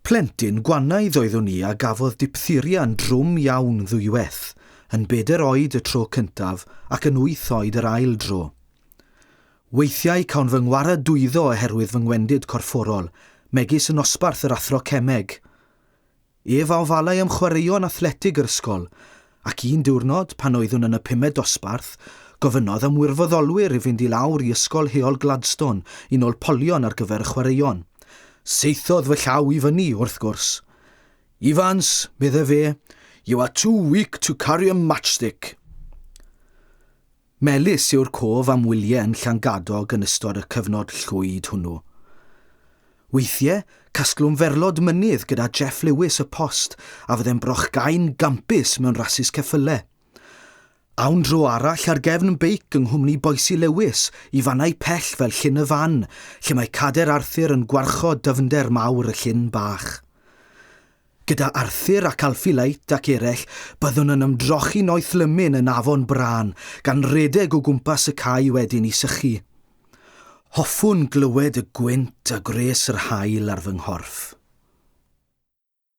Plentyn gwanaidd oeddwn i a gafodd diptheria'n drwm iawn ddwywaith, yn bedair oed y tro cyntaf ac yn wyth oed yr ail dro. Weithiau cawn fy ngwaradwyddo oherwydd fy ngwendid corfforol, megis yn nosbarth yr athro cemeg. Ef a ofalai am chwaraeon athletig yr ysgol, ac un diwrnod, pan oeddwn yn y pumed dosbarth, gofynnodd am wirfoddolwyr i fynd i lawr i Ysgol Heol Gladstone i nôl polion ar gyfer y chwaraeon. Saethodd fy llaw i fyny, wrth gwrs. Evans, medde fe, you are too weak to carry a matchstick. Melys yw'r cof am wyliau yn Llangadog yn ystod y cyfnod llwyd hwnnw. Weithiau, casglwn ferlod mynydd gyda Jeff Lewis y Post a fydde'n brochgau'n gampus mewn rasys ceffyle. Awn dro arall ar gefn beic yng nghwmni Boycie Lewis i fannau pell fel Llyn y Fan, lle mae Cader Arthur yn gwarchod dyfnder mawr y llyn bach. Gyda Arthur ac Alfie Light ac eraill, byddwn yn ymdrochi noeth-lymun yn Afon Brân, gan redeg o gwmpas y cae wedyn i sychu. Hoffwn glywed y gwynt a gwres yr haul ar fy nghorff.